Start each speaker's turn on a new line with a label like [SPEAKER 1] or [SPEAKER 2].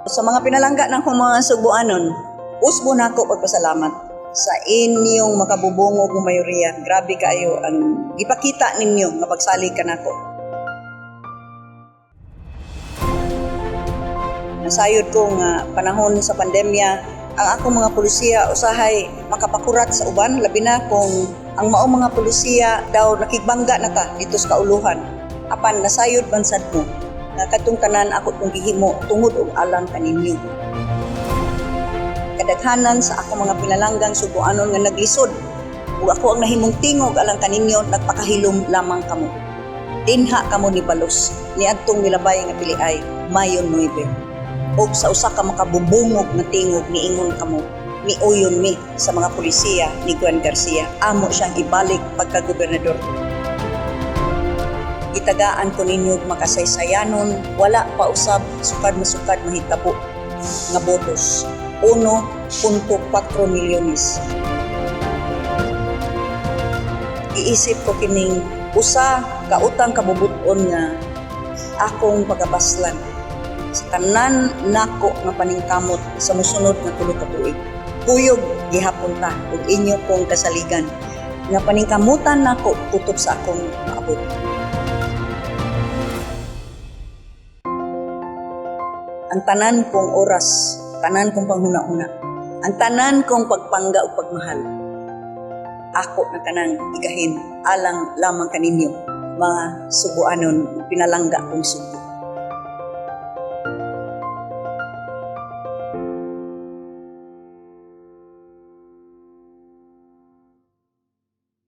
[SPEAKER 1] Sa mga pinalangga ng akong mga Sugbuanon, usbo nako pagpasalamat sa inyong makabubungog nga mayoriya. Grabe kaayo ang gipakita ninyo nga pagsalig kanako. Nasayod ko nga panahon sa pandemya, ang akong mga pulisiya usahay makapakurat sa uban, labi na kung ang maong mga pulisiya daw nakigbangga na ta dito sa kauluhan. Apan nasayod man sad mo nga kadtong tanan ako tong gihimo tungod og alang kaninyo. Kadaghanan sa akong mga pinalanggang Sugbuanon nga naglisod ug ako ang nahimong tingog alang kaninyo, nagpakahilom lamang kamo. Dinha kamo ni balos niadtong milabay nga piliay, Mayo 9. Og sa usa ka makabubungog nga tingog niingon kamo, "Miuyon mi sa mga pulisiya ni Gwen Garcia. Amo siyang ibalik pagka-gobernador." Gitagaan ko ninyo og makasaysayanon, wala pa usab sukad masukad mahitabo nga botos, 1.4 milyones. Iisip ko kining usa ka utang kabubut-on nga akong pagabaslan sa tanan nako nga paningkamot sa mosunod nga 3 ka tuig. Kuyog gihapon ta ug inyo kong kasaligan nga paningkamutan nako kutob sa akong maabot. Ang tanan kong oras, tanan kong panghuna-huna, ang tanan kong pagpangga ug pagmahal, ako na kanang igahin alang lamang kaninyo, mga Sugbuanon, pinalangga kong Sugbo.